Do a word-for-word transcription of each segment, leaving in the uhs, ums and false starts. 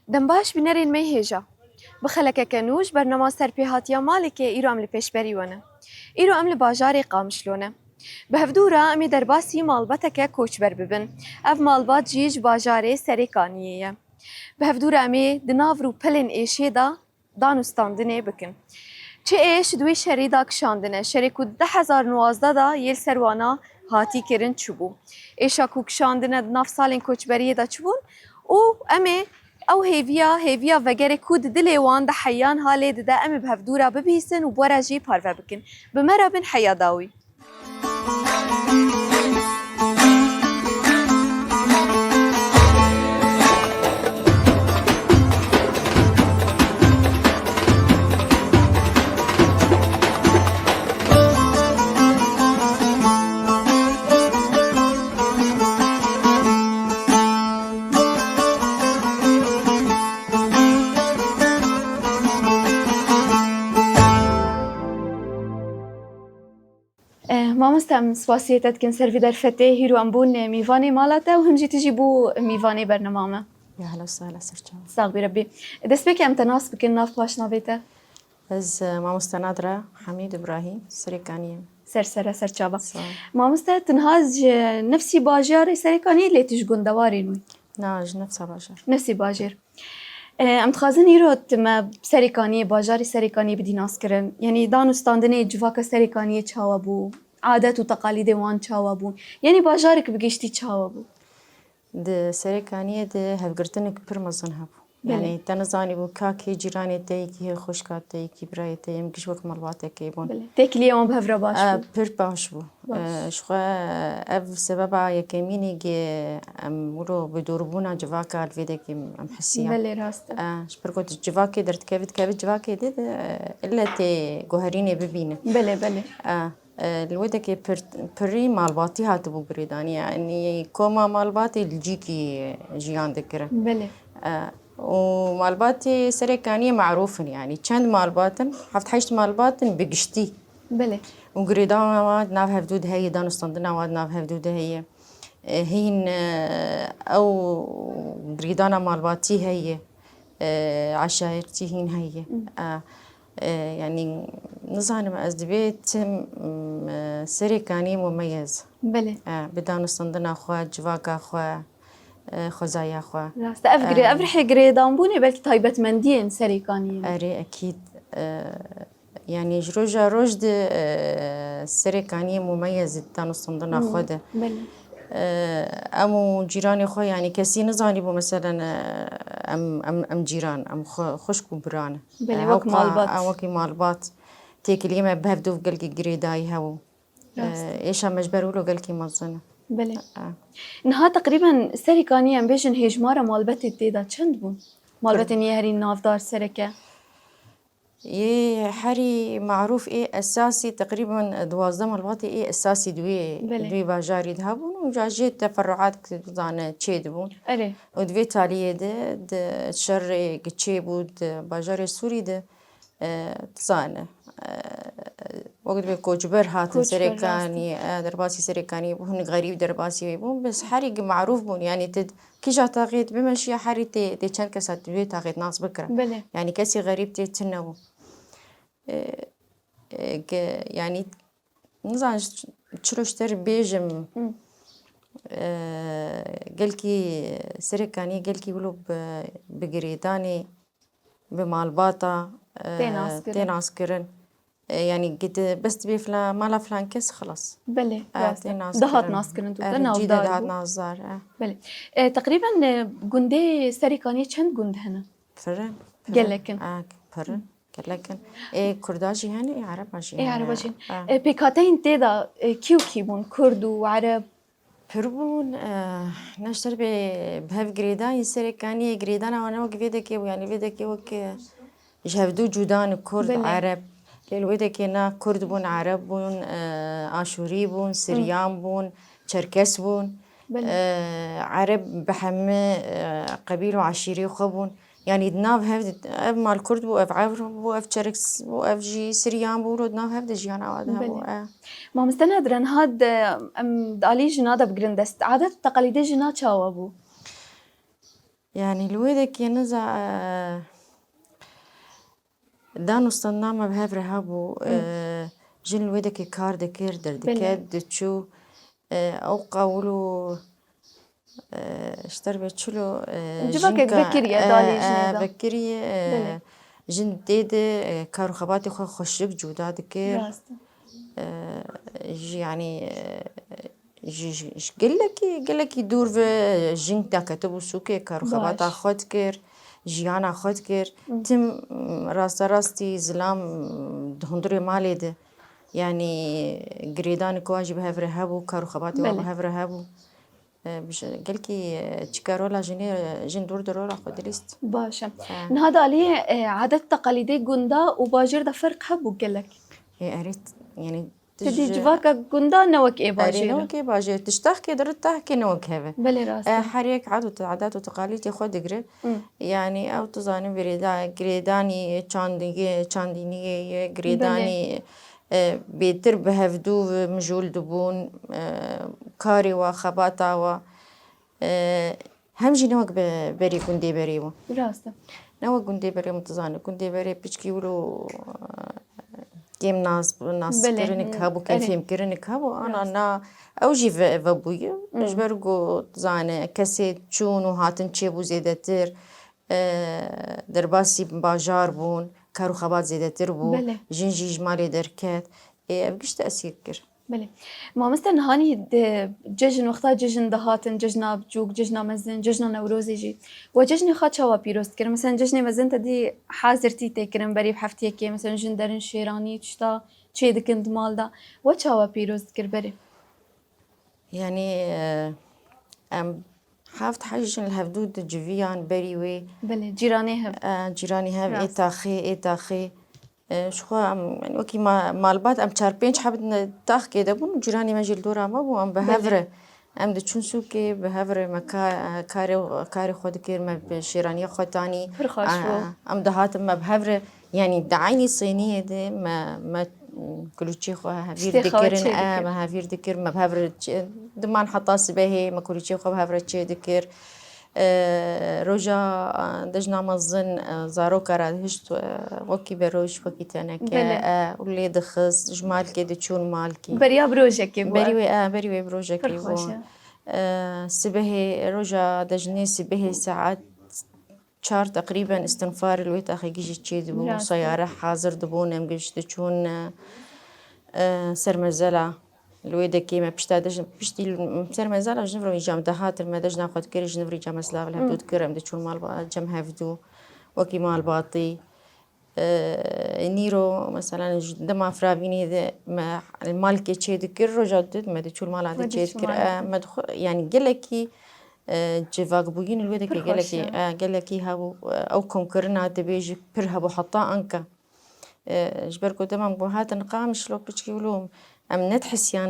Dem baş bînerên me hêja. Bi xelekeke nû ji bernama Serpêhatiya Malikê îro em li pêşberî we ne. Îro em li bajarê Qamişlo ne. Bi hevdû re em ê derbasî malbateke koçber bibin. Ev malbat jî ji bajarê Serêkaniyê ye. Bi hevdû re em ê di nav rûpelên êşê de dan û standinê bikin. Çi êş di wê şerî de kişandine, şerê ku di du hezar û nozdeh de yê li ser wana hatî kirin çi bû? Êşa ku kişandine di nav salên koçberiyê de çi bûn? Û em ê ew hêviya, hêviya vegerê ku di dilê wan de heyan halê dide, em ê bi hevdû re bibihîsin û bi we re jî parve bikin. Bi me re bin, heya dawî. Eh, mamoste, em spasiyê te dikin ser vî derfetê, hîro em bûn mîvanê mala te û him jî tu jî bû mîvanê bernama me. Ya hela û sehla, ser çav. Sax bî Rebbî. Destpêkê em te nas bikin, nav paşnavê te. Ez, e, mamoste Nadra Hamîd Îbrahîm, Serêkaniyê. Ser sere, ser çava. Sağ ol. Mamoste, tu niha ji nefsî bajarê Serêkaniyê lê tu ji gundewarên wî? Na, ji nefsa bajar. Nefsî bajêr. E, em dixwazin îro tu me Serêkaniyê, bajarê Serêkaniyê bidî nas kirin. Yanî dan û standinê civaka Serêkaniyê çawa bû? Adet û teqalîdê wan çawa bûn? Yanî bajarek bi giştî çawa bû? Di Serêkaniyê de hevgirtinek pir mezin hebû. Belê. Yanî te nizanîbû ka kê cîranê te yê, kî hê xwişka te yê, kî birayê te yê, em giş wek malbatekê bûn. Belê. Têkiliyê wan bi hev re baş E, bû. Pir baş bû. Baş. E, ji xwe ev sebeba yekemînê ge em wilo bi dûrbûna civaka li vê dekê em hisiya. Belê, rast e. E, ji ber ku tu civakê derdikevî, dikevî civakê dê de, e, ille tê guherînê bibîne. Belê, belê. E, e, li wê dekê pir, pirî malbatî hatibû girêdanî. Yanî koma malbatê li cîkî jiyan dikirin. Belê. E, û malbatê Serêkaniyê merûf in, yanî çend malbat in, heft heşt malbat in bi giştî. Belê. Û girêdana wan di nav hevdû de heye, danûstandina wan di nav hevdû de heye. E, hîn, e, ew girêdana malbatî heye. E, eşayirtî hîn heye. Hı. E, e, yanî nizanim ez dibê tim, m, e, Serêkaniyê mumeyez. Belê. E, bi danûstandina xwe, civaka xwe, e, xwezaya xwe. Rast e. Ev gire-, E, ev rihê girêdanbûnê belkî taybetmendiyên Serêkaniyê ne. Erê, ekîd. E, yanî ji roja roj de, e, Serêkaniyê mumeyez di danûstandina Hmm, xwe de. Belê. E, em û cîranê xwe, yanî kesî nizanîbû, meselen, e, em, em, em cîran, em xwe, xwişk û bira ne. Belê, E, wek hewka, malbat. E, wekî malbat. Têkiliyê me bi hevdû gelkî girêdayî hebû. Rast. E, êşa me ji ber wilo gelkî mezin e. Belê. E. Niha teqrîben Serêkaniyê em bêjin hêjmara malbetê tê de çend bûn? Malbetên yê herî navdar sereke? Yê herî marûf ê esasî teqrîben duwazdeh malbatê ê esasî di wê, Belê. Di wê bajarî de hebûn û ca jê teferruat, zane, çê dibûn. Erê. Û di vê taliyê de, di şerê çê bû di bajarê Sûrî de, e, dizane, e, wek dibê koçber hatin Koçber, Serêkanî, rast e. E, derbasî Serêkanî bûn, xerîb derbasî wê bûn, bes herî gi marûf bûn, yanî tu kîja taxê tu bimeşiya herî tê, tê çend kesa tu wê taxê nas bikira. Belê. Yanî kesî xerîb tê tune bû. E, e, ge-, yanî, nizan ç-, çiro ji te re bêjim, Hı. e, gelkî Serêkanî gelkî wilo bi, bi girêdanê, bi malbata, e, Tê nas kirin. Tê nas kirin. E, yanî gidi bes dibê fila-, mala filan kes xilas. Belê, E, rast e. Tê nas Dihat kirin. Nas kirin tu, Erê, te cî de navdar dihat bû. Nasdar, e. Belê. E, teqrîben, e, gundê Serêkaniyê çend gund hene? Pirin, pirin. Gelek in. E, pirin. Gelek in. Ê Kurda jî hene, ê Ereba jî Ê hene. Ereba jî hene. Ha. Ê, pêkhateyên tê de, ê, kî û kî bûn? Kurd û Ereb? Pir bûn, e, ne ji ser bê bi hev girêdayî Serêkaniyê, girêdana wan ne wek vê dekê bû, yanî vê dekê wek, e, ji hevdû cuda ne, Kurd, Belê. Ereb. Lê li wê dekê na Kurd bûn, Ereb bûn, e, Aşûrî bûn, Hı. Siryan bûn, Çerkes bûn. Belê. E, Ereb bi hemî, e, qebîl û eşîrê xwe bûn. Yanî di nav hev de, ev mal Kurd bû, ev Ewr bû, ev Çerkes bû, ev jî Siryan bû, wilo di nav hev de jiyana wan de hebû. Belê. E. Mamoste Nadire, niha di, em di alî jina de bigirin dest. Adet û teqalîdê jina çawa bû? Yani li wê dekê niza, e, dan û standina me bi hev re hebû. E, jin li wê dekê kar dikir, derdiket, diçû. E, ew qawil û, e, ji derve çilo, e, Civakek jin ka-, vekirî ye, e, dalê e, jinê de. Vekirî, e, Belê. Jin tê de, e, kar û xebatê xwe xweşik cuda dikir. Rast e. E, ji, yani, e, ji, ji, ji gelekî, gelekî dûr ve jin daketibû sûkê, kar û xebata Baş. Xwe dikir, jiyana xwe dikir. Hı. Tim, rasta rastî zilam di hundirê malê de, yani girêdanê ku jî bi hev re hebû, kar û xebatê wan Belê. Bi hev re hebû. E, bi ji-, gelkî, e, çika rola jinê, jin dûr di rola xwe dilîst. Baş e. E. Niha di aliyê, e, adet teqalîdê gunda û bajêr de ferq hebû gelek. E, erê, yani, Ti dî civaka gunda ne wek ê bajêr e. Erê, ne wek ê bajêr. Tiştahkê diri tahkê ne wek hev e. Belê rast e. E, her yek ad û te-, adet û teqalîtê xwe digire. Hı. Yani, ew tu zanî girêda-, girêdanî çandî-, çandîniyê ye, girêdanî, Belê. E, bêtir bi hevdû ve mijûl dibûn, e, karê wa, xebata wa. E, hem jî ne wek be-, berê gundê berê bû. Rast e. Ne wek gundê berê min tu zanî. Gundê berê piçkî wilo, e, kêm nas, naskirinik Belê, hebû, kêm erê. Fêmkirinik hebû. Ana Rast. Na, ew jî ve-, vebûye. Hı. Ji ber ku tu zanî, kesê çûn û hatin çêbû zêdetir. E, derbasî bajar bûn, kar û xebat zêdetir bû. Belê. Jin jî ji malê derket. E, ev giş tesîr kir. Belê. Mamoste, nihanî di cejn, wexta cejn dihatin, cejna biçûk, cejna mezin, cejna Newrozê jî. We cejnê xwe çawa pîroz dikir? Mesela cejnê mezin te dî hazirtî tê kirin berî bi heftiyekê, mesela jin derin şêranî, tişta çê dikin di mal de. We çawa pîroz dikir berê? Yani, e, em heft heşt jin li hevdû di civiyan berî wê. Belê, cîranê hev. E, cîranê hev, Rast. Ê taxê, ê taxê. E, ji xwe em, yani, wekî ma-, malbat em çar pênc heb di taxkê de bûn, cîranê me jî li dora me bû, em bi hev Belê. Re. Em diçûn sûkê, bi hev re me ka-, karê, karê xwe dikir, me bi şêraniya xwe tanî. Pir xweş bû. A, em dihatin me bi hev re, yani di eynî sêniyê de me, me kulûçê xwe hevîr Tiştê xwe dikirin, çê e, dikir. Me hevîr dikir, me bi hev re çê, diman heta sibehê me kulûçê xwe bi hev re çê dikir. E, roja, e, cejna mezin, e, zaroka re dihişt, e, wekî beroj, wekî teneke, Belê. E, û lê dixist, ji malkê diçûn malkê. Beriya bi rojekê bû. Berî wê, e, berî wê bi rojekê Pir bû. Xweş e. E, sibehê, roja cejnê sibehê saet çar teqrîben istinfar li wê taxê gijî çê dibû, Rast e. Seyare hazir dibûn, em giş diçûn, e, e, ser mezela. Li wê dekê me pişta dej-, piştî ser mezela ji vir vîca me dihatin, me cejna xwe dikir, ji vir vîca me silav li hevdû Hmm. dikir, em diçûn malba-, cem hevdû, wekî malbatî. E, nîro, meselen, ji dema firavînê de me malkê çê dikir, roja did me diçûn mala de Me çê diçûn dikir. mala E, de. Me dixwe, yani gelekî, e, civakbûyîn li wê dekê Pir xweş gelekî, e. E, gelekî hebû, e, ew komkirina dibêjî pir hebû heta anka. E, ji ber ku dema ku hatin Qamişlo piçkî wilo em nedihisiyan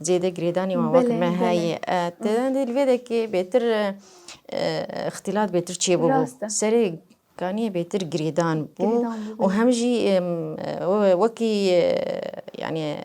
zêde girêdanê wan wek Belê, me belê. Heye. E, te Hmm. Dê li vê dekê bêtir, e, îxtîlat bêtir çêbûbû. Rast e. Serê kaniyê bêtir girêdan bû. Girêdan bû, Û belê. Hem jî, em, e, we-, wekî, e, yani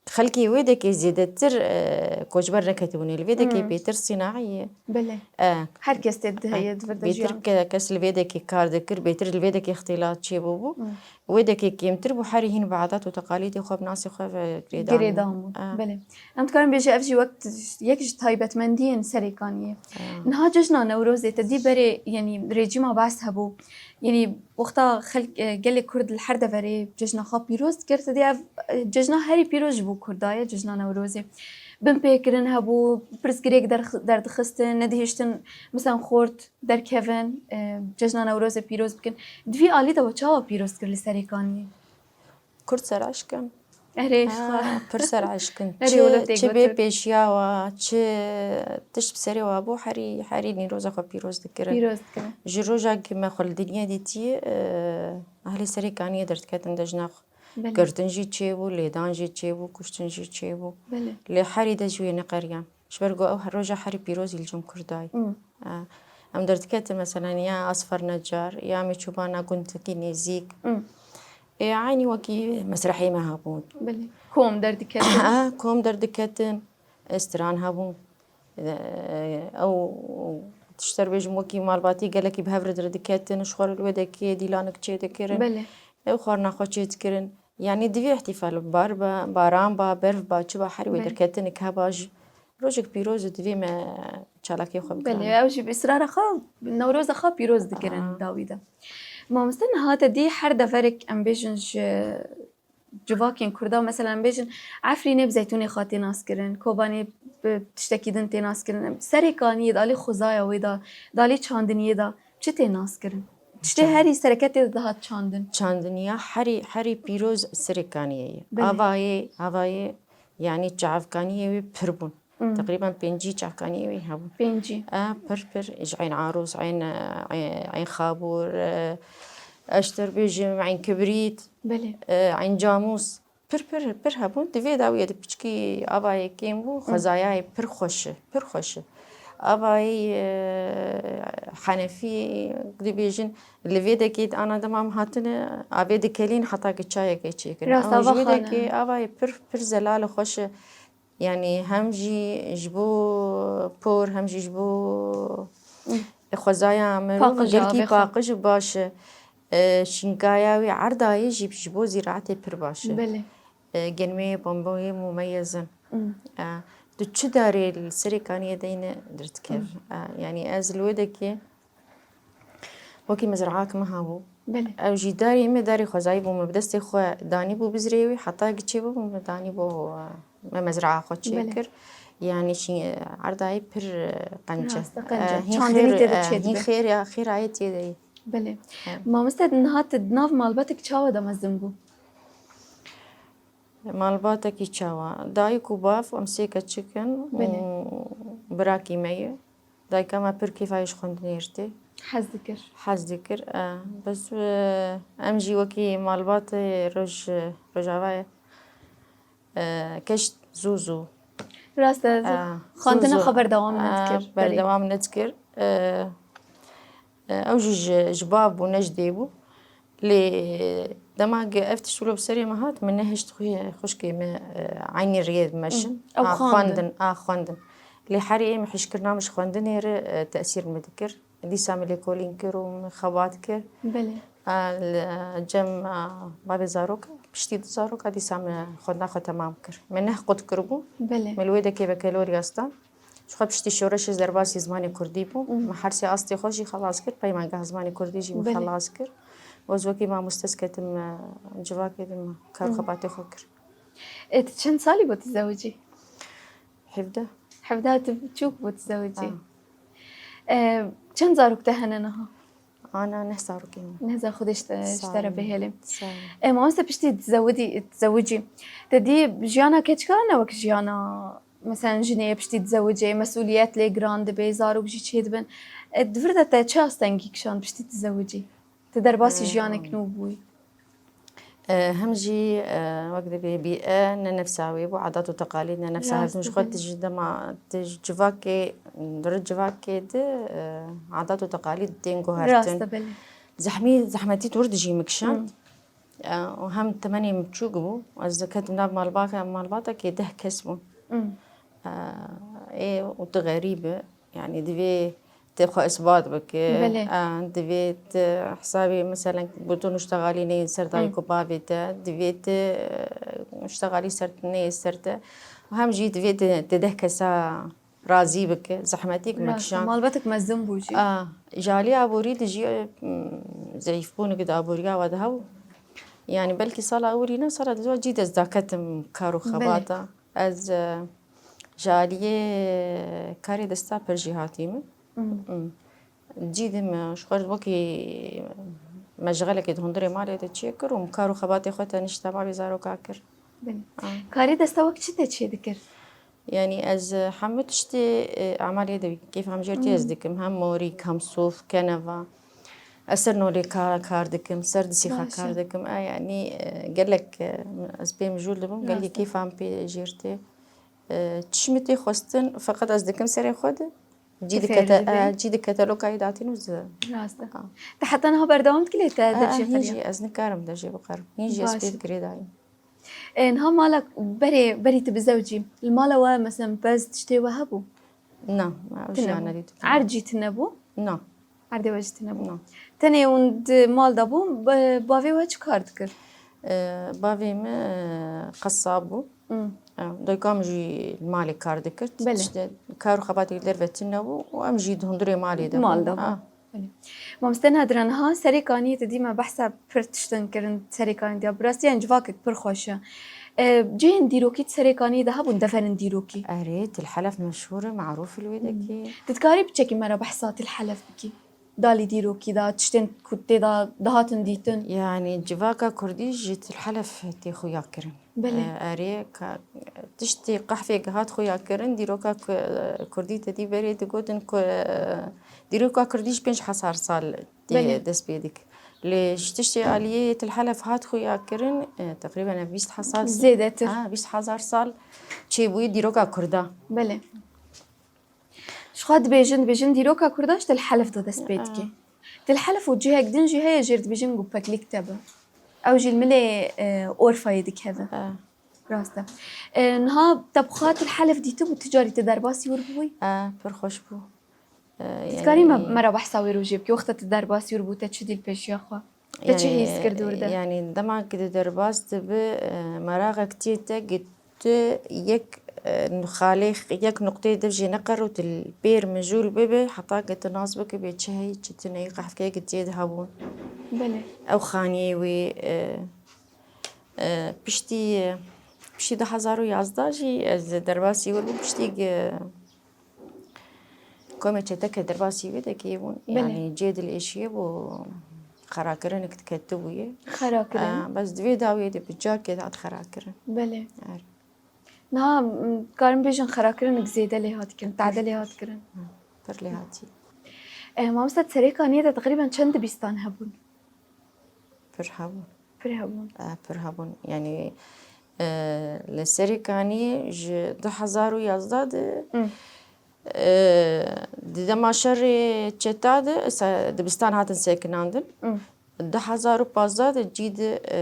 xelkê wê dekê zêdetir, e, koçber neketibûne. Li vê dekê Hmm. Bêtir sînaî ye. Belê. E, Her kes tê di heye, e, di vir de bêtir jiyan. Ke-, kes li vê dekê kar dikir, bêtir li vê dekê îxtîlat çêbûbû. Hmm. Wê dekê kêmtir bû, herî hîn bi adet û teqalîdê xwe, bi nasê xwe ve girêdan bû. Girêdan bû. E. Belê. Em dikarin bêje ev jî wek t-, yek ji taybetmendiyên Serêkaniyê. E. Niha cejna Newrozê te dî berê, yanî rejîma Baas hebû. Yanî wexta xelk, e, gelê Kurd li her deverê cejna xwe pîroz dikir, te dî ev, e, cejna herî pîroz ji bo Kurda ye, cejna Newrozê. Binpêkirin hebû, pirsgirêk derx-, derdixistin, nedihiştin, mesela xort derkevin, e, cejna Newrozê pîroz bikin. Di vî alî de we çawa pîroz kir li Serêkaniyê? Kurd ser eşk in. Erê, Ha, xwe. Pir ser eşk in. Erê, Çi, wele tê çi bê gotin. Pêşiya wa, çi tişt bi serê wa bû, herî, herî nîroza xwe pîroz dikirin. Pîroz dikirin. Ji roja ku me xwe li dinyê dîtiye, e, ehlê Serêkaniyê derdiketin de jina xwe. Belê. Girtin jî çêbû, lêdan jî çêbû, kuştin jî çêbû. Belê. Lê herî de ji wê neqeriyan. Ji ber ku ew roja herî pîrozî li cem Kurda ye. Hmm. E, em derdiketin, meselen, ya Asfer Necar, ya Mêçûbana Guntekî Nêzîk. Hmm. Ê, eynî wekî mesrehê me hebûn. Belê. Kom derdiketin. E, kom derdiketin, e, stran hebûn. E, ew tişt bêjim wekî malbatî gelekî bi hev re diketin, ji xwe re li wê dekê dîlanik çêdikirin. Belê. Ew xwarina xwe çêdikirin. Yanî divê îhtîfal bar be, baran ba, berf ba, çi ba, herî wê Belê. derketinik heba jî. Rojek pîroz û divê me çalakiyê xwe bikin. Belê, ew jî bi israra xwe, Newroza xwe pîroz dikirin Aha. dawî de. Mamoste niha te dî her deverek em bêjin ji civakên Kurda, mesela em bêjin Efrînê bi zeytûnê xwe tê naskirin, Kobanê bi tiştekî din tê naskirin. Serê kaniyê de alî xwezaya wê de, dalî çandiniyê de çi tê naskirin? Tiştê Çand- herî sereke tê de dihat çandin. Çandiniya herî, herî pîroz Serê Kaniyê ye. Belê. Avayê, avayê, yanî çavkaniyê wê pir bûn. Hmm. Teqrîben pêncî çavkaniyê wê hebûn. Pêncî. E, pir pir, ji Eyn Arûs, Eyn, Eyn, Eyn Xabûr, e, ez ji te re bêjim, Eyn Kibrît, Belê. e, Eyn Camûs. Pir pir, pir hebûn. Di vê dawiyê de piçkî avayê kêm bû, xwezayayê pir xweş e, pir xweş e. Avayê, e, Henefî dibêjin, li vê dekê ana dema em hatine, avê dikelîn heta ki çayekê çêkirin. Rast, Ama ji ava wê xane. Dekê avayê pir, pir zelal e, xweş e. Yanî hem jî ji bo por, hem jî ji bo xwezaya mirov Paqij e, gelkî avê xwe. Paqij û baş e. E, şînkaya wî, erdayê jî ji bo zîraetê pir baş e. Belê. E, genmeyê bomboyê mumeyez in. Hmm. E, tu çi darê li Serê Kaniyê deyne derdikeve. E, yanî ez li wê dekê wekî mezraak me hebû. Belê. Ew jî darê me, darê xwezayî bû, me bi destê xwe danî bû bizrê wî, heta giçê bû me danî bû, e, me mezraa xwe Belê. çêkir. Yanî şî, e, erdayê pir, e, qenc e. Rast e, qenc e. E, hîn Çandinî xêr, tê de e, çêdibe. Hîn xêr ya, xêrayê tê de ye. Belê. Evet. Mamoste niha tu di nav malbatek çawa de mezin bû? Malbatekî çawa? Dayik û bav, em sê keçik in û Belê. birakî me ye. Dayika me pir kêfa ji xwendinê tê. Hez dikir. Hez dikir. E, bes, e, em jî wekî malbatê roj, Rojavayê, e, keşt zû zû. Rast e, E, xwendina zû zû. xwe berdewam E, nedikir. Berdewam nedikir. E, e, ew jî ji, ji bav bû, ne ji dê bû. Lê dema ge-, ev tişt wilo bi serê me hat, min nehişt xwe-, xwişkê me, e, eynî rêyê dimeşin. Ew A, xwendin. Xwendin, a, xwendin. Lê herî ê min hişkirina min ji xwendinê re, e, tesîr min dikir. Dîsa min lêkolîn kir û min xebat kir. Belê. A, li cem, a, bavê zaroka, piştî du zaroka dîsa min xwendina xwe temam kir. Min neh qut kiribû. Belê. Min li wê dekê bekelorya stan. Ji xwe piştî şoreşê ez derbasî zimanê kurdî bûm. Min her sê astê xwe jî xelas kir, peymangeha zimanê kurdî jî min Belê. Xelas kir. Ez wekî mamoste ez ketim, e, civakê de min kar û xebatê xwe kir. E, tu çend salî bû tu zewicî? Hevdeh. Hevdeh tu biçûk bû tu zewicî. Ha. E, çend zarok te hene niha? Ana neh zarokê min. Neza Xwedê ji te, ji te re bihêlê. Sağ ol. E, mamoste piştî zewidî, zewicî. Te dî jiyana keçika ne wek jiyana, mesela jinê ye piştî zewicê, mesûliyet lê giran dibe, zarok jî çêdibin. E, di vir de te çi astengî kişand piştî zewicî? Te derbasî jiyanek nû bûyî. E, hem jî, e, wek dibê bîe ne nefsa wê bû, adat û teqalîd ne nefsa Rast hevdûn ji xwe dibê. Tu ji dema, tu ji civakê, di civakê de, e, adat û teqalîd tên Rast guhertin. e, belê. Zehmî, zehmetî tu wir dijî min kişand. E, û hem temenê min çûk bû. Ez ketim nav malbata, malbatekê deh kes bûn. Hmm. E, ê û tu xerîb e. Yanî divê tu xwe isbat bike. Belê. E, divê tu hesabê, meselen, bû tu nuştexalî neyên ser dayik û bavê te. Divê tu, e, nuştexalî ser, neyê ser te. Û hem jî divê tu, tu deh kesa razî bike. Zehmetîk me Rast, kişand. malbatek mezin bû jî. A, ji alî aborî de jî, e, zeyîfbûnik di aboriya we de hebû. Yanî belkî sala ewilî ne, sala duzwa cî de ez daketim kar û Belê. xebata. Ez, e, ji aliyê karê desta pir jî hatî min. Hmm. Hmm. Cî de min ji xwe wekî meşxelekê di hundirê malê de çêkir û min kar û xebatê xwe tenişta bavê zaroka kir. Belê. A. Karê desta wek çi te çê dikir? Yanî ez, e, hemû tiştê, e, emalê de kêfa min jê tê ez dikim. Hem morîk, hem sof, keneva. Ez ser nolê ka-, kar dikim, ser disîxa Baş e. kar dikim. E, yanî, e, gelek, e, ez pê mijûl dibim, gelkî Rast e. Kêfa min pê jêr tê. E, çi min tê xwestin, feqet ez dikim serê xwe de. Cî Ti dikete, fêr dibî. e, cî di ketelokayê datîn û zi. Rast e. A. Te heta niha berdewam dikî lê te E, dibijê hîn jî feriya? Ez nikarim dibijê bixerim. Hîn jî ez Baş pê e. digirê dayim. E, niha mala berê, berî tu bizewicî. Li mala we, mesela, pez tiştê we hebû? Na, ew jî nedît. Erd jî tune bû? Na. Erdê we jî tune bû? Na. Tenê hûn di mal de bûn, bavê we çi kar dikir? Ee, bavê min, e, qesab bû. Hmm. E, dayika min jî li malê kar dikir. Belê. Tiştê kar û xebatê derve tune bû û em jî di hundirê malê de bûn. Mal de bûn. Ha. Belê. Mamoste Nadira, niha Serê Kaniyê te dî me behsa pir tiştin kirin Serê Kaniyê de. Bi rastî yan civakek pir xweş e. E, cihên dîrokî di Serê Kaniyê de hebûn, deverên dîrokî? Erê, Til Helef meşhûr e, marûf li wê dekê. Hmm. Tu dikarî piçekî me re behsa Til Helef bikî? Dalî dîrokî de, tiştên ku tê de dihatin dîtin. Yanî civaka kurdî ji Til Helef tê xuya kirin. Belê. E, erê, ka, tiştê qehfê ke hat xuya kirin, dîroka ku, kurdî te dî berê digotin ku, e, dîroka kurdî ji pênc hezar sal tê, belê, dest pê dike. Lê ji tiştê aliyê Til Helef hat xuya kirin, e, teqrîben ev bîst hezar sal. Zêdetir. Ha, bîst hezar sal çêbûyî dîroka kurda. Belê. Ji xwe dibêjin, dibêjin dîroka kurdan ji Til Helef de dest pê dike. Aa. Til Helef û cihek din jî heye jêr dibêjin Gopeklik Tepe. Ew jî li milê, e, Orfayê dikeve. Aa. Rast e. E, niha te bi xwe Til Helef dîtibû, tu carî tu derbasî wir bûyî? Aa, pir xweş bû. E, dikarî me, yanî, me re behsa wê rojê bikî, wexta tu derbasî wir bû, te çi dî li pêşiya xwe? Te çi hîs kir dûr de? Yanî, dema ku tu derbas dibi, e, meraqek tê te, ku tu yek, e, xalê, yek nuqteyê dev jê neqer û tu li pêr mijûl bibe, heta ku tu nas bike bê çi heyî, çi tune, qehfkeyek tê de hebûn. Belê. Ew xaniyê wê, e, e, piştî, piştî du hezar û yazdeh jî ez derbasî wir bûm, piştî ku Komê çeteke derbasî wê dekê bûn. Belê. Yanî cê dilêşiyê bû, xerakirinek diketibûye. Xerakirin. Aa, bes di vê dawiyê de bi cakê de hat xerakirin. Belê. Er. Niha, m, karin bêjin xerakirinek zêde lê hat kirin, tade lê hat kirin. Hı, pir lê hatî. E, mamoste, Serê Kaniyê de teqrîben çend dibistan hebûn? Pir hebûn. Pir hebûn. E, pir hebûn. Yanî, e, li Serê Kaniyê ji du hezar û yazdeh de, hmm, e, di dema şerê çeta de, se-, dibistan hatin sekinandin. Hmm. Du hezar û pazdeh de cî de, e,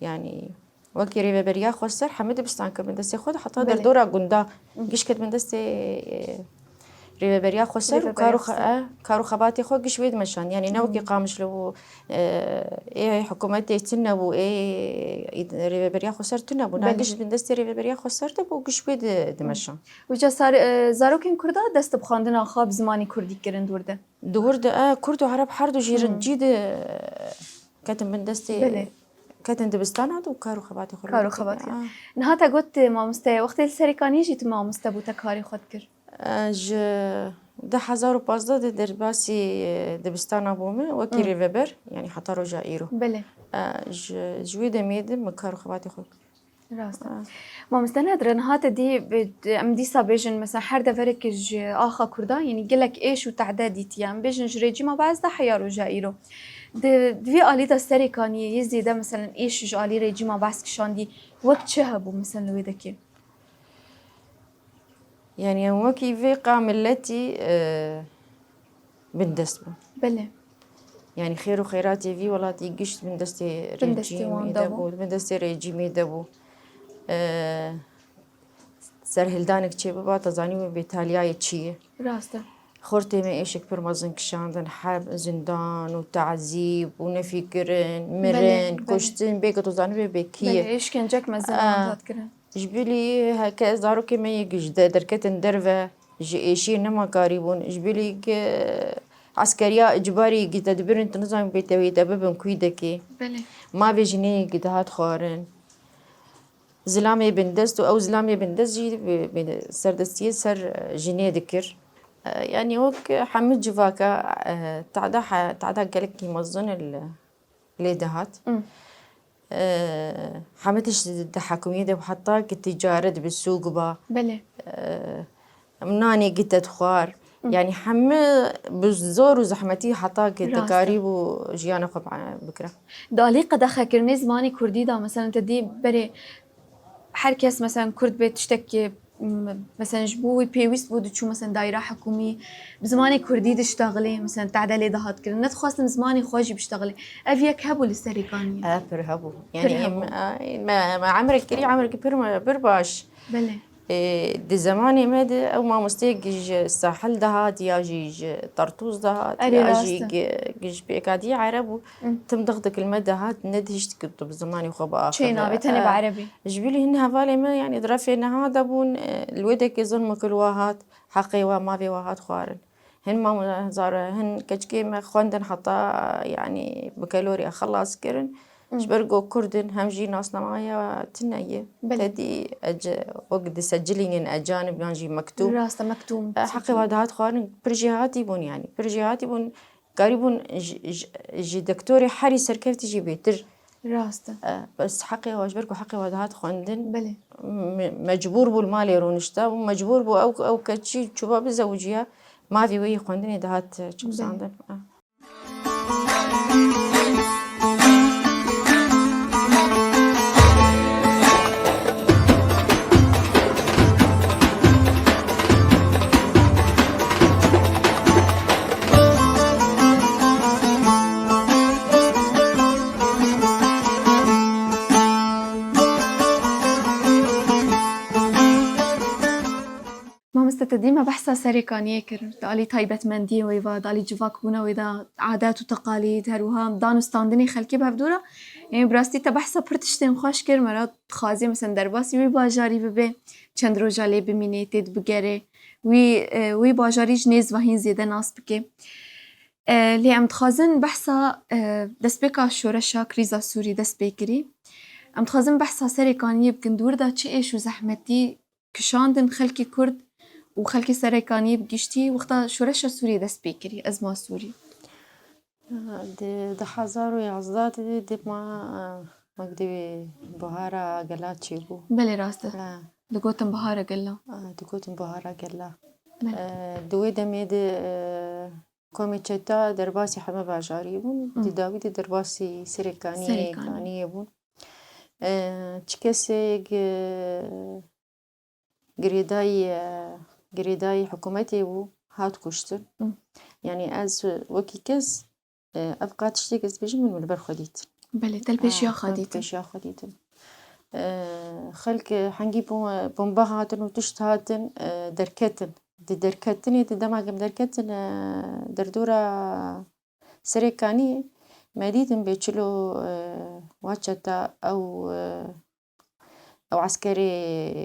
yanî, wekî rêveberiya xweser hemî dibistan kirin destê xwe de, heta, belê, derdora gunda, hı, giş ket bin destê, e, rêveberiya xweser û kar û xe-, rêveberiya xweser, e, kar û xebatê xwe giş wê dimeşand. Yanî ne wekî, hı, Qamişlo bû, e, ê hikûmetê tune bû, ê, îd-, rêveberiya xweser tune bû. Na, belê, giş bin destê rêveberiya xweser de bû, giş wê di-, dimeşand. Wîca sar-, e, zarokên kurda dest bi xwendina xwe bi zimanê kurdî kirin dûr de? Di wir de, e, kurd û ereb her du jî, hı, cî de, e, ketin bin destê, belê, ketin dibistana de û kar û xebatê xwe, kar û xebatê. A. Niha te got, e, mamoste ye. Wextê li Serê Kaniyê jî tu mamoste bû, te karê xwe dikir? E, ji du hezar û pazdeh de derbasî, e, dibistana bûme wekî, hı, rêveber, yanî heta roja îro. Belê. E, ji, ji wê demê de min kar û xebatê xwe kir. Rast e. Rast. Mamoste Nadira, niha te dî, bi-, em dîsa bêjin, mesela her deverek ji axa kurdan, yanî gelek êş û tehde dîtiye. Em bêjin ji rejîma Be'es de heya roja îro. Di, di vê alî de Serê Kaniyê yê zêde, mesela êş ji alî rejîma Be'es kişandî, wek çi hebû, mesela li wê dekê? Yanî em wekî vê qa miletî, e, bindest bûn. Belê. Yanî xêr û xeyratê vî welatî gişt bindestê, bindestê rejîmê wan de bû, bû, bindestê rejîmê de bû. E, serhildanek çêbiba, te zanîbû bê taliyayê çi ye. Rast e. Xortê me êşek pir mezin kişandin, heb, zindan û tazîb û nefîkirin, mirin, belê, belê, kuştin, bê ku tu zanîbê bê kî ye. Belê, êşkencek mezin, a, wan hat kirin. Ji bilî heke zarokê me yê giş de derketin derve, ji êşiyê nema karîbûn. Ji bilî ke eskeriya icbarî ke te dibirin, tu nizanî bê tevî te bibin kûy dekê. Belê. Mavê jinê ke dihat xwarin. Zilamê bindest û ew zilamê bindest jî bi, bi serdestiyê ser jinê dikir. E, yanî wek hemû civaka, e, tahda he-, tahda gelekî mezin li lê dihat. Hmm. E, hemî tişt di hikûmiyê de heta ki ticaret bi sûk ba. Belê. E, nanê ki te dixwar. Hmm. Yanî hemî bi zor û zehmetî heta ki, rast e, te karîbû jiyana xwe bi-, bikira. Di alî qedexekirinê zimanê kurdî de, mesela te dî berê her kes, mesela kurd bê tiştekî, m-, mesela ji bo wî pêwîst bû diçû, mesela daîra hikûmî, bi zimanê kurdî diştexilê, mesela tehde lê dihat kirin. Nedixwastin bi zimanê xwe jî biştexilê. Ev yek hebû li Serê Kaniyê? E, pir hebû. Pir, yanî, hebû. Em, e, me, me emrek kirî, emrek pir, pir baş. Belê. Ê, di zemanê me de ew mamosteyek ji sahil dihat ya jî ji Tartûs dihat Erê, ya rast jî e. gi-, gi-, ji pêkhatiyê Ereb û Hı. tim dixdik li me dihat, nedihişt ku tu bi zimanê xwe biaxive. Çê nabê, tenê bi E, erebî. Ji bilî hin hevalê me, yanî di refê niha de bûn, e, li wê dekê zilm û kil wa hat, heqê wa, mavê wa hat xwarin. Hin mam-, zara, hin keçikê me xwendin heta, yanî bi kelorê xelas kirin. Hı. Ji ber ku Kurd in, hem jî nasnameya tune ye. Belê. Te dî ece-, wek disecilînin ecanib yan jî mektûb. Rast e, mektûb. E, heqê wa dihat xwarin, pir jêhatî bûn yanî. Pir jêhatî bûn, karîbûn ji, ji, ji doktorê herî serkeftî jî bêtir. Rast e. E, bes heqê wa, ji ber ku heqê wa dihat xwendin, Belê. me-, mecbûr bû li malê rûnişta û mecbûr bû ew, ew keçî çûba bizewiciya, mavê wê yî xwendinê dihat, e, Belê. çiqusandin. E. Mamoste, te dî me behsa Serêkaniyê kir, di alî taybetmendiyê wê ve, di alî civakbûna wê de, adet û teqalîd, her wiha dan û standinê xelkê bi hevdû re. Ê, bi rastî te behsa pir tiştên xweş kir, me re dixwazê, mesela, derbasî wî bajarî bibe, çend roja lê bimînê, tê de bigere, wî, e, wî bajarî ji nêz ve hîn zêde nas bike. E, lê em dixwazin behsa, e, destpêka şoreşa, krîza Sûrî dest pê kirî. Em dixwazin behsa Serêkaniyê bikin, di wir de çi êş û zehmetî kişandin xelkê Kurd û xelkê Serêkaniyê bi giştî wexta şoreşa Sûriyê dest pê kirî, ezma Sûrî? Di du hezar û yazdeh de dema, e, wek divê buhara gela çêbû. Belê, rast e. Ha. Digotin buhara gela. E, digotin buhara gela. Belê. E, di wê demê de, e, komê çeta derbasî heme bajarî bûn. Hı. Di dawî de derbasî Serêkaniyê, Serêkaniyê. Kaniyê bûn. E, çi kesê gi-, girêdayî, e, girêdayî hikûmetê bû, hat kuştin. Hı. Yanî ez wekî kes, e, ev qat tiştê ez dibêjim, min li ber xwe dîtin. Belê, te li pêşiya xwe dîtin. Pêşiya xwe dîtin. E, xelk, e, hengî bom-, bombe hatin û tişt hatin, e, derketin. Di derketinê, di dema em derketin, e, derdora Serêkaniyê, me dîtin bê çilo, e, wa çeta ew, e, ew eskerê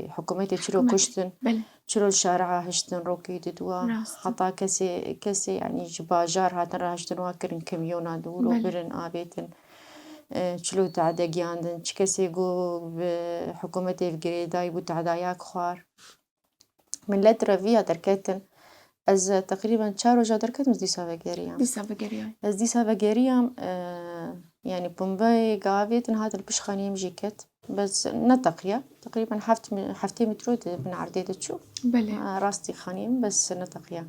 hikûmetê çilo Hikûmet. kuştin, Belê. çilo li şareha hiştin, rokê didwa. Rast. Heta kesê, kesê, yanî ji bajar hatin rahiştin, wa kirin kimyona dûr û Belê. birin avêtin. E, çilo tehde giyandin. Çi kesê ku bi hikûmetê ve girêdayî bû, tehdayak xwar. Milet reviya derketin. Ez, e, teqrîben çar roja derketim, ez dîsa vegeriyam. Dîsa vegeriyam. Ez dîsa vegeriyam, e, yanî bombeyê gavêtin hatin pişt xaniyê min jî ket. Bes neteqiya. Teqrîben heft mi-, heftê metro di bin erdê de çû. Belê. E, rastî xaniyê min, bes neteqiya.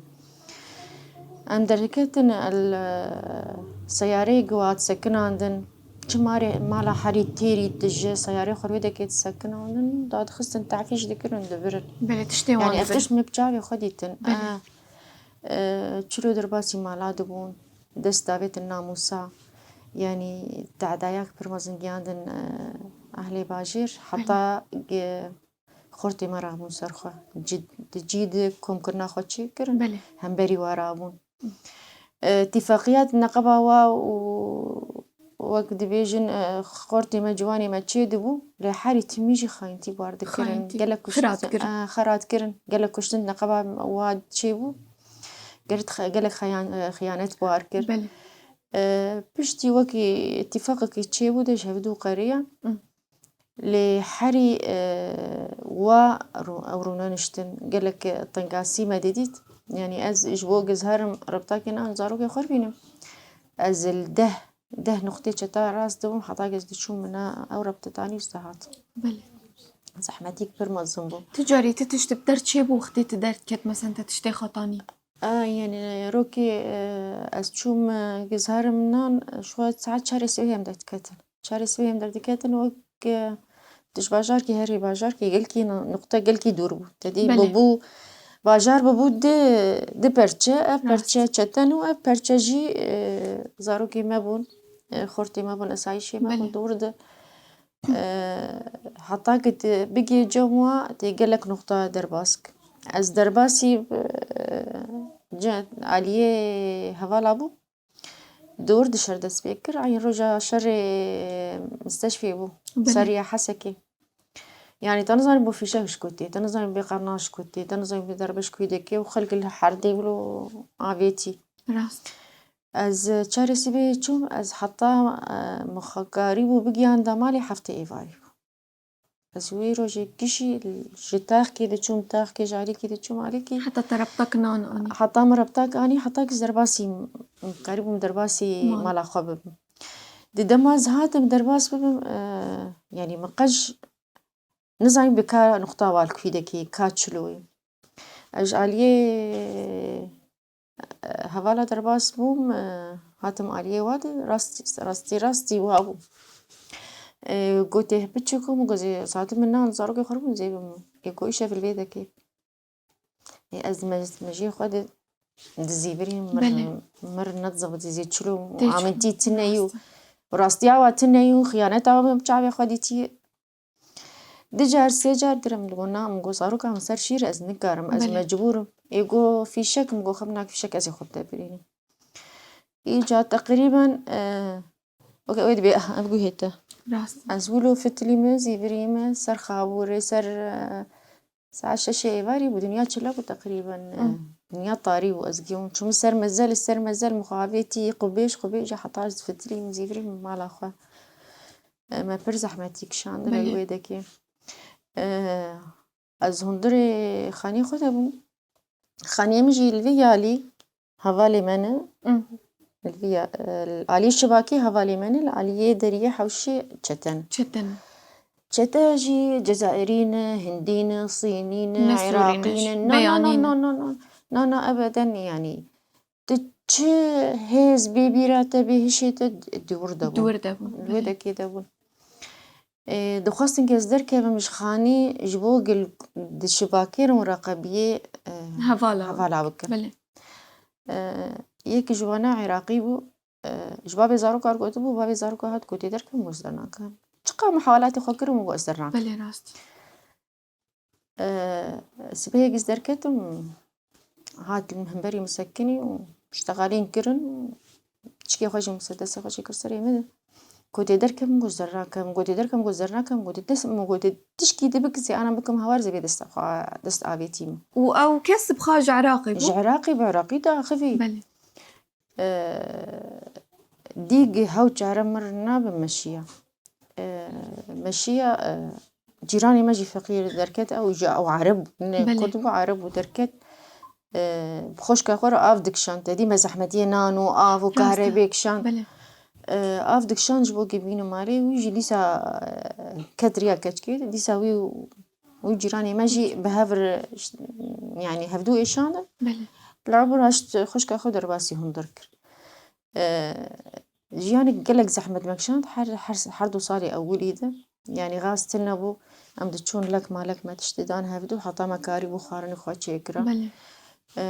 Em derketin el, e, seyareyê ku hat sekinandin. Çi marê, mala herî têrî tu ji seyarê xwe wê dekê disekinandin, dadixistin, tehfîş dikirin, dibirin. Belê, tiştê wan Yanî ev dibir. tişt min bi çavê xwe dîtin. Belê. E, e, çilo derbasî mala dibûn, dest davêtin namûsa. Yanî tehdayak pir mezin giyandin, e, ehlê bajêr. Belê. Heta ge-, xortê me rabûn ser xwe. Cî, di cî de komkirina xwe çêkirin. Belê. Hemberî wa rabûn. E, tîfaqiyat neqeba wa û wek dibêjin, e, xortê me, ciwanê me çê dibû, lê herî timî jî xayintî bar dikirin. Xayintî. Gelek kuşt-, Xira dikirin. e, xera dikirin. Gelek kuştin neqeba wa çê bû. Gelek xe-, gelek xeyan-, e, xiyanet bar kir. Belê. E, piştî wekî tîfaqekî çê bû de ji hevdû qeriya. Hı. Lê herî, e, wa rû-, ew rûneniştin gelek tengasî me didît. Yanî ez ji bo gizherim rebtakê nan zarokê xwe bînim. Ez li deh, deh nuqtê çeta rast dibûm, heta ez diçûm mina ew rebte tanî dihat. Belê. Zehmetîk pir mezin bû. Tu carî tu tişt bi der çê bû, wextê tu derdiket, mesen te tiştê xwe tanî? A, yanî rokê, e, ez çûm, e, gizherim nan, ji xwe saet çarê sibehê em derdiketin. Çarê sibehê em derdiketin, wek, e, tu ji bajarkî herî bajarkî gelkî nu-, nuqte gelkî dûr bû. Te dî Belê. bûbû, bajar bûbû di, di perçe, ev Rast. perçe çeten û ev perçe jî, e, zarokê me bûn, e, xortê me bûn, esayîşê me Belê. bûn, dûr di. E, heta ku tu bigê cem wa, tê gelek nuqta derbas kir. Ez derbasî, e, ce-, aliyê hevala bû. Dor di şer dest pê kir. Eyn roja şerê misteşfê bû. Belê. Sariya Hesekê. Yani te nizanî bo fîşek ji ku tê, te nizanî bê qerna ji ku tê, te nizanî bê derbe ji ku dekê û xelk li herdê wilo avêtî. Rast. Ez çarê sibê çûm, ez heta, e, mixakarî bû bigiyanda malê heftê êvarî bû. Ez wê rojê gişî ji taxkê diçûm taxkê, ji alîkî diçûm alîkî. Heta te reptak nan anî. Heta min reptak anî, heta ki derbasî, qerîb bûm derbasî Mal. mala xwe bibim. Di dema ez hatim derbas bibim, e, yanî min qej nizanî bi ka nuqta wal kuî dekê, ka çiloyê. Ez ji aliyê hevala derbas bûm, e, hatim aliyê wa de, rast-, rastî, rastî wa bû. E, gotê, "Piçiko," min got, "Zê, saetê min nan, zarokê xwe bûn zê bim." E, got, "Îşev li vê dekê." E, ez me-, mejiyê xwe de dizîvirîm, mir, Belê. mir nedzixibitî zê çilo Tê çi? amintî tine yo. Rast. Rastiya wa tine yo, xiyaneta wa min bi çavê xwe dîtiye. Di car, sê car dirim li got, "Na," min got, "zaroka min ser şîr, ez nikarim, ez Belê. mecbûr im." Ê got, "Fîşek," min got, "Xemnak fîşek, ez ê xwe bide birînim." Îca teqrîben, e, weke wê dibê, ev guhê te. Rast. Ez wilo fitilî me, zîvirî me, ser xabûrê, ser, e, saet şeşê êvarî bû, dinya çila bû teqrîben, e, Hı. dinya tarî bû, ez giyom. Çûm ser mezel, ser mezel mixabêtî, qubêj, qubêj, heta ez fitilî me, zîvirî me mala xwe. E, me pir zehmetî kişandin Belê. li wê dekê. E, ez hundirê xaniyê xwe de bûm. Xaniyê min jî li vî yalî hevalê me ne. Hı. Li vî ya-, e, li aliyê şibakê hevalê me ne, li aliyê deriyê hewşê çete ne. Çete ne. Çete jî Cezayirî ne, Hindî ne, Sînî ne, Ne Sûrî ne, Iraqî ne. Na, na, na, Beyanî ne. na, na, na. Na, na, ebeden, yanî. Tu çi hêz bê bîra te, bê hişê te di wir de bûn. Di wir de bûn, Di wê belê. dekê de bûn. Ê, dixwestin ke ez derkevim ji xanî, ji bo gil di şibakê re û reqebiyê, e, Hevala. hevala bikim. Belê. E, yek ji wana Iraqî bû, e, ji bavê zaroka re gotibû, bavê zaroka hat gotê derkem, got ez dernakim. Çiqa muhawelatê xwe kirim û got ez dernakim. Belê, rast. E, sibehê giz derketim, hat li hemberî min sekinî û ştexalîn kirin. Çikê xwe jî min ser destê xwe çêkir serê min. Gotê derkem, got zerra kem, gotê derkem, got zerra kem, gotê dest, min gotê tişkî di bikisê ana bikim hawar zê bê dest xwe, dest avêtî min. Û ew kes bi xwe ji Iraqê bû? Ji Iraqê bi Iraqî diaxivî. Belê. E, dîg hew çare mir nabe meşiya. E, meşiya, e, cîranê me jî feqîr derket, ew jî ew Ereb bû, ne Belê. Kurd bû, Ereb bû derket. E, bi xwişka xwe re av dikişand. Te dî me zehmetiyê nan û av û Rast e. kahrêbê kişand. Belê. E, av dikişand ji bo ku bîne malê, wî jî dîsa, e, ket riya keçikê, dîsa wî û Û cîranê me jî bi hev re, yanî hevdû êşandin. Belê. Li Ebûr haşt xwişka xwe derbasî hundir kir. E, jiyanek gelek zehmet me kişand, her, her, her du salê ewilî de. Yanî gaz tune bû, em diçûn lek malek me tiştê dan hevdû, heta me karîbû xwarinê xwe çêkira. Belê. E,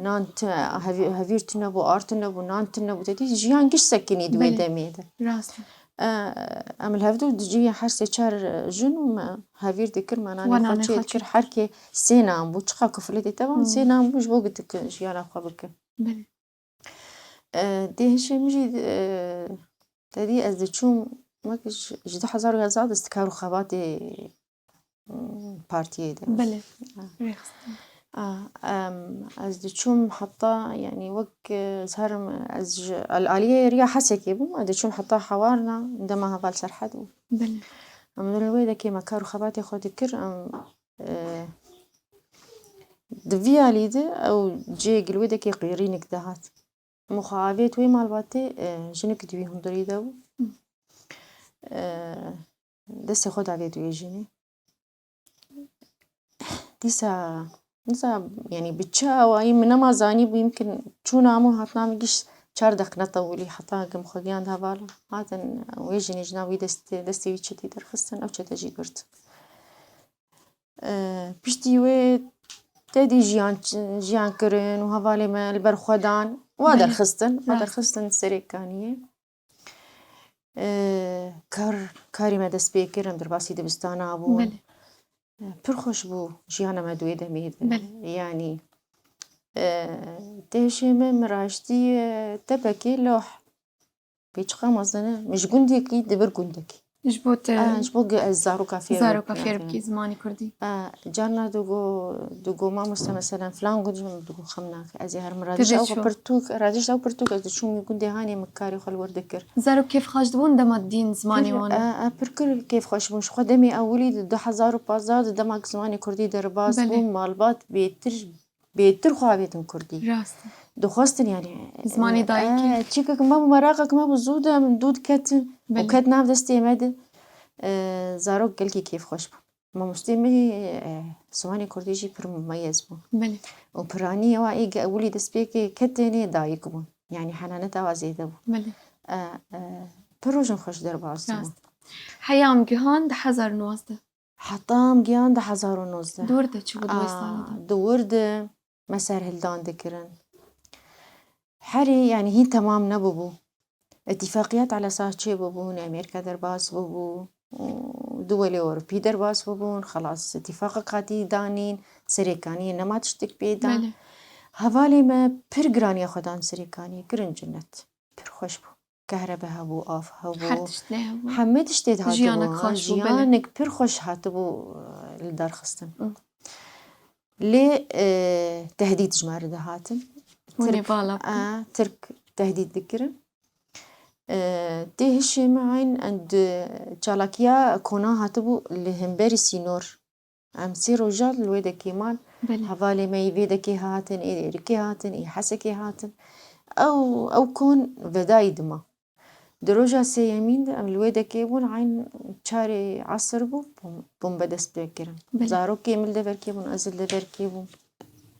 nan ti-, hevî-, hevîr tune bû, ar tune bû, nan tune bû. Te dî jiyan giş sekinî di wê Belê. demê de. Rast e. E, em li hevdû di cihê her sê çar jin û me hevîr dikir, me nanê Wan xwe nanê çê xwe dikir. çê. Her kê sê nan bû. Çiqa kuflê dê te ban, Hmm. sê nan bû ji bo ku tu ki-, jiyana xwe bike. Belê. E, dê hişê min jî, e, te dî ez diçûm, wek ji, ji du hezar û hezdeh de ez di kar û xebatê, mm, partiyê de. Belê. Ha. Rêxistin. A, em, ez diçûm heta, yanî wek, e, ez herim, ez ji al-, aliyê riya Hesekê bûm, ez diçûm heta Hewarna, dema heval Serhed bû. Belê. Em li wê dekê me kar û xebatê xwe dikir, em, e, di vî alî de ew cihê gil wê dekê qîrînik dihat. Mixabêt wê malbatê, e, jinik di wî hundirî de bû. Hı. E, destê xwe davêt wê jinê. Dîsa, dîsa, yanî bi çi awayî min nema zanîbû, yimkin çûna min û hatina min giş çar deq netewilî heta ku min xwe gihand hevala. Hatin wê jinê ji nav wî destê, destê wî çetî derxistin, ew çete jî girt. E, piştî wê te dî jiyan, jiyan kirin û hevalê me li ber xwe dan. Wa Belê. derxistin, wa Rast. derxistin Serêkaniyê. E, kar, karê me dest pê kir, em derbasî dibistana bûn. Belê. E, pir xweş bû jiyana me di wê demê de. Belê. Yanî, e, tê hişê me, min raştî, e, tepekê loh. Pê çiqa mezin e, min ji gundekî di vir gundekî. Ji bo te Ah, ji bo ge-, ez zaroka fêr zaroka bikim, fêr yani. Bikî zimanê kurdî. Ah, carna digo, digo mamoste, mesela, filan gund, min digo xem nake. Ez ê her min Tu radiş dê ew çi? pirtûk, radiş ew pirtûk, ez diçûm wî gundê hanê, min karê xwe li wir dikir. Zarok kêfxweş dibûn dema dîn zimanê Pir, wan. e, e, pir kir kêfxweş bûn. Ji xwe demê ewilî di du hezar û pazdeh de, dema ku zimanê kurdî derbas Belê. bû, malbat bêtir, bêtir xwe avêtin kurdî. Rast e. Dixwestin, yani. Zimanê dayikê. E, çîkek me bû, meraqek me bû, zû de em dû diketin. Belê. Û ket nav destê me de. E, zarok gelkî kêfxweş bûn. Mamostê min, e, zimanê kurdî jî pir mumeyez bû. Belê. Û piranî ewa ê ge-, ewilî destpêkê ketê nê dayik bûn. Yani henaneta wa zêde bû. Belê. E, e, pir rojin xweş derbas bûn. Rast. Heya em gihan du hezar û nozdeh. Heta em gihan du hezar û nozdeh. Di wir de çi bû di wê salê de? Aa, di wir de me serhildan dikirin. Herê, yani, hîn temam nebûbû. Îtîfaqiyet ala esas çêbûbûn, Amerîka derbas bûbû, û duwelê Ewropî derbas bûbûn, xelas îtîfaqek hatî danîn, Serêkaniyê nema tiştek pê dan. Belê. Hevalê me pir giraniya xwe dan Serêkaniyê, kirin cinet. Pir xweş bû. Kehrebe hebû, av hebû. Her tişt lê hebû. Hemî tiştê hatibû. Jiyanek Ha, xweş bû, belê. Jiyanek pir xweş hatibû, e, li dar xistin. Hı. Lê, e, tehdîd ji me re dihatin. Hûn ê Tirk, vala bikin. e, Tirk tehdîd dikirin. E, tê hişê me eyn end, e, çalakiya kona hatibû li hemberî sînor. Em sê roja li wê dekê man. Belê. Hevalê me yî vê dekê hatin, ê êrikê hatin, ê hesekê hatin. Ew, ew kon vedayî dima. Di roja sêyemîn de em li wê dekê bûn, eyn çarê esir bû, bom-, bombe dest pê kirin. Belê. Zarokê min li deverkê bûn, ez li deverkê bûm.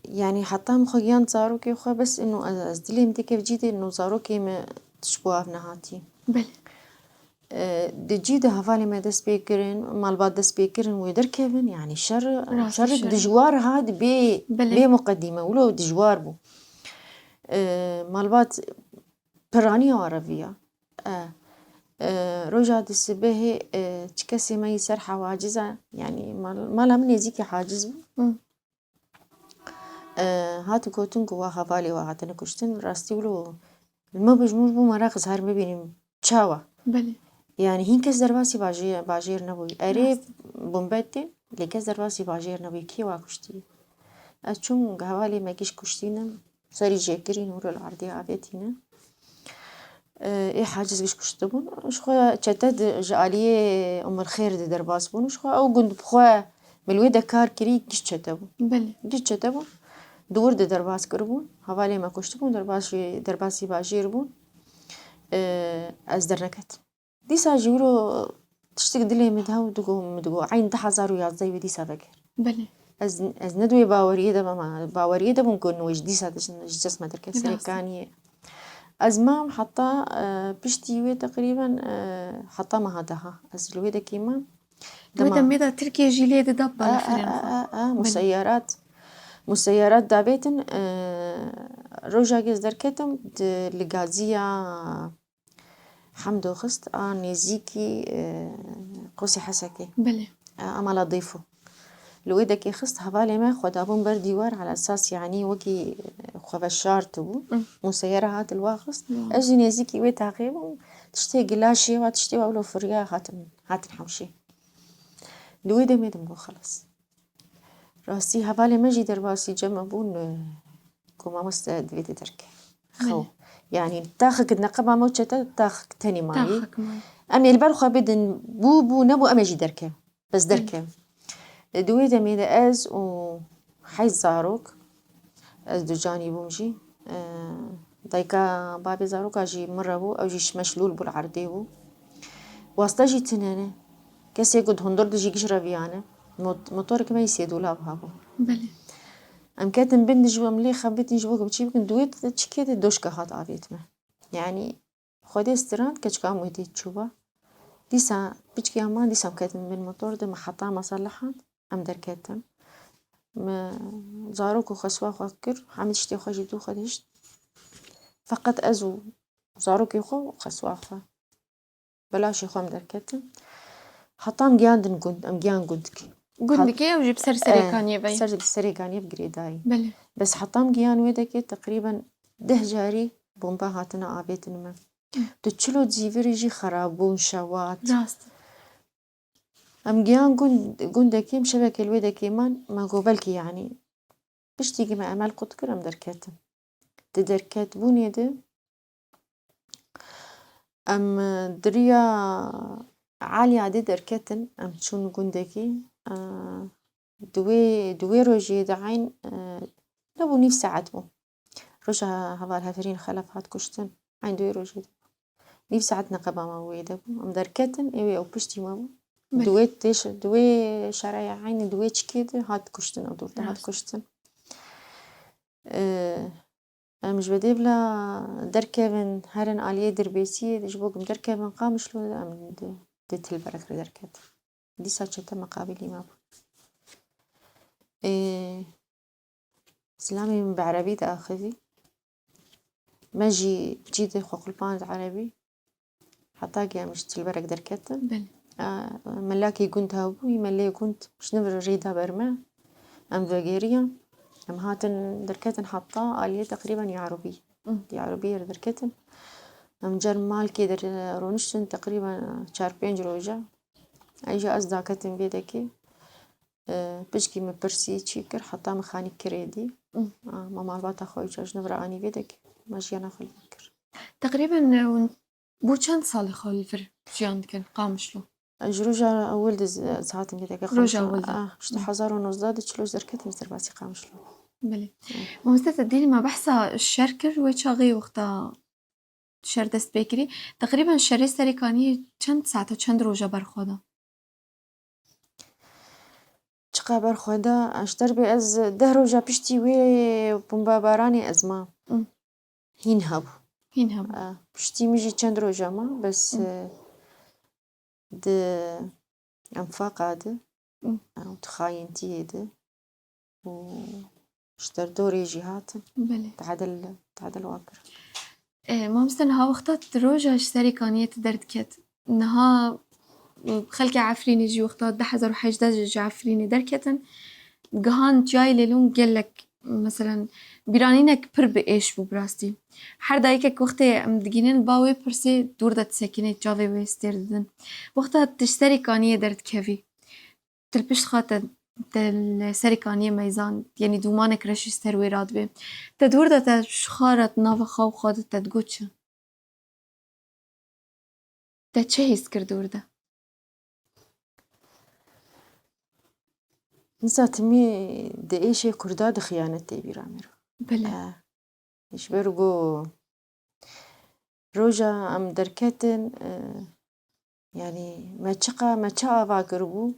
Yani heta min xwe giyand zarokê xwe, bes ino ez, ez dilê min têkeve cî de ino zarokê min tişt bo av nehatî. Belê. E, di cî de hevalê me dest pê kirin, malbat dest pê kirin wê derkevin, yani şer, Rast şerek şer. dijwar hat bê, Belê. bê muqedîme, wilo dijwar bû. E, malbat piraniya wa reviya. E, e, roja di sibehê, e, çi kesê me yî ser hewa haciz e, yani mal-, mala min nêzîkî haciz bû. Hı. E, hat gotin ku wa hevalê wa hatine kuştin, rastî wilo li me bijmûr bû, meraq ez her bibînim çawa. Belê. Yani hîn kes derbasî bajê-, bajêr nebûyî. Erê Rast. bombe tên, lê kes derbasî bajêr nebûyî. Kî wa kuştî? Ez çûm hevalê me giş kuştînim, serî jêkirîn, wilo li erdê avêtîne. E, ê haciz giş kuştibûn. Ji xwe çete di, ji aliyê Umulxêr de derbas bûn. Ji xwe ew gund bi xwe min li wê de kar kirî giş çete bûn. Belê. Giş çete bûn. Di wir de derbas kiribûn. Hevalê me kuştibûn. Derbas jî, derbasî bajêr bûn. E, ez derneketim. Dîsa jî wilo tiştek dilê min de hew digo, min digo, eyn du hezar û yazdeh wê dîsa vekir. Belê. Ez, ez ne di wê baweriyê de bûm, baweriyê de bûm ku wê ji dîsa de ji, ji dest me derket. Rast. Serêkaniyê. Ez mam heta, e, piştî wê teqrîben, e, heta meha deha. Ez li wê dekê mam. Di wê demê de Tirkiye jî lê dida bi A, a, balafirên a, xwe. a, a, Belê. museyarat. Museyarat davêtin, e, rojekê ez derketim, di, li gaziya Hemdo xist a nêzîkî, e, Qosê Hesekê. Belê. E, a mala Dêfo. Li wê dekê xist, hevalê me xwe dabûn ber dîwar, ala esas, yanî wekî, e, xwe veşartibû. Hı. Museyera hat li wa xist. Hı. Ez jî nêzîkî wê taxê bûm. Tiştê gilaşê wa, tiştê wa wilo firiya hatin, hatin hewşê. Li wê demê dim got xelas. Rastî hevalê me jî derbasî cem me bûn, e, ku mamoste divê te derke. Xew. Belê. Yanî taxik di neqeba me û çete taxik tenê mayî. Taxik mayî. Em ê li ber xwe bidin, bû, bû, nebû, em ê jî derkevin. Bes Belê. Derkevin. E, di wê demê de ez û heyt zarok, ez ducanî bûm jî. E, dayika babê zaroka jî min re bû, ew jî meşlûl bû, li erdê bû. Wasta jî tune ne. Kesê ku di hundir de jî giş reviyane. Mot-, motorek me yî sê dolav hebû. Belê. Em ketin bin de ji bo em lê xebitîn ji bo ku çî bikin, di wê de çikê de doşka hat avêt me. Yanî Xwedê stirand, keçika em wê dît çûba. Dîsa piçkiya man, dîsa em ketin bin motor de, me heta Meselihan, em derketin. Me zarok û xeswa xwe kir, hemî tiştê xwe jî dû xwe dihişt. Feqet ez û zarokê xwe û xeswa xwe. belaşê xwe em derketin. Heta em giyandin gund, em giyan gundikê. Gundikê ew jî bi ser Serêkaniyê ve ye. Ser Serêkaniyê bi girêdayî. Belê. Bes heta em giyan wê dekê teqrîben deh carî bomba hatine avêtin me. Tu çilo cîvirî jî xerabûn, şewat. Rast. Em giyan gund, gundekê em şevekê li wê dekê man, me got belkî, yanî, piştî ku me emel qut kir, em derketin. Di derketbûnê de em, e, di riya Aliyadê derketin, em çûn gundekî, e, di wê, di wê rojê de eyn, e, nebû nîv saet bû. Roja heval Heferîn Xelef hat kuştin. Eyn di wê rojê de bû. Nîv saet neqeba me wê de bû. Em derketin, ê wê ew piştî me bû. Belê. Di wê têş-, di wê şeraya eynî, di wê çikê de hat kuştin, ew dûr de hat Rast. kuştin. Ee, em ji bedêvla derkevin, herin aliyê Dirbêsiyê, ji bo ku em derkevin Qamişlo, em di, di Tilberek re derketin. Dîsa çete meqabîlî me bû. Ê, Silamê min bi erebî diaxivî. Me jî cî de xwe qulpand erebî. Heta ku em ji Tilberek derketin. Belê. A, melakê gund hebû, wî melê gund ji nivir rê da ber me. Em vegeriyan. Em hatin derketin heta aliyê teqrîben Yarûbî. Hı. Yarûbî yê derketin. Em cer malkê der roniştin teqrîben çar pênc roja. Ey jî ez daketim vê dekê. E, pişkî min pirsî çî kir, heta min xanî kirê dî. Hı. A, ma malbata xwe ji nivir anî vê dekê. Ma jiyana xwe li vir kir. Teqrîben, e, hûn bo çend salê xwe li vir jiyan dikin Qamişlo? Ji roja ewil de z-, ez hatim vê dekê Roja Qamişlo. ewil de. Ah, işte Hı. hezar û nozdeh de çilo ji derketim ez derbasî Qamişlo. Belê. Hı. Mamoste, te dîlî me behsa şer kir, wê çaxê wexta şer dest pê kirî. Teqrîben şerê Serêkaniyê çend saeta, çend roja ber xwe da? Çiqa ber xwe da, ji te re bê ez deh roja piştî wê bombebaranê ez mam. Hı. Hîn hebû. Hîn hebû. E, piştî min jî çend roja ma, bes, Hı. e, di enfaqa de, Hı. e, di xayintiyê de û ji derdorê jî hatin. Belê. Tadil, tadil wan kir. E, mamoste, niha wexta tu roja ji Serêkaniyê tu derdiket. Niha, e, xelkê Efrînê jî wexta du hezar û hejdeh ji, ji Efrînê derketin. Gihan çiyayê Lêlûn gelek, meselen, bîranînek pir bi êş bû bi rastî. Her dayikek wextê em digînin ba wê pirsê dûr de disekine, çavê wê stêr didin. Wexta tu ji Serêkaniyê derdikevî, Til pişt xwe te, te li Serêkaniyê meyzand, yanî dûmanek reş ji ser wê radibê. Te dûr de te ji xwe re di nava xwe û xwe de te digot çi? Te çi hîs kir dûr de? Nisa timî di êşê Kurda de xiyanet tê bîra me re. Belê. E, ji ber ku roja em derketin, e, yanî me çiqa, me çi ava kiribû,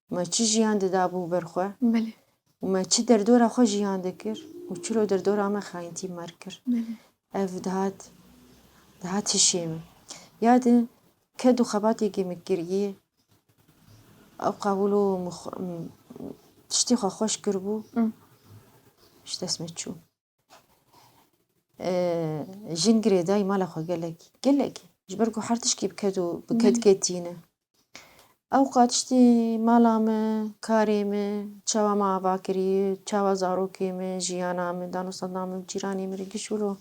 me çi jiyan didabû ber xwe Belê. û me çi derdora xwe jiyan dikir û çilo derdora me xayintî me kir. Belê. Ev dihat, dihat hişê min. Ya di ked û xebatê ku min kiriye, ew qawilo min xwe, m-, tiştê xwe xweş kiribû, Hı. ji dest me çû. E, jin girêdayî mala xwe gelekî, gelekî. Ji ber ku her tişkî bi ked û bi ked Belê. ketîne. Ew qat tiştî mala me, karê me, çawa me ava kirî, çawa zarokê me, jiyana me, danûstana me, cîranê me re giş wilo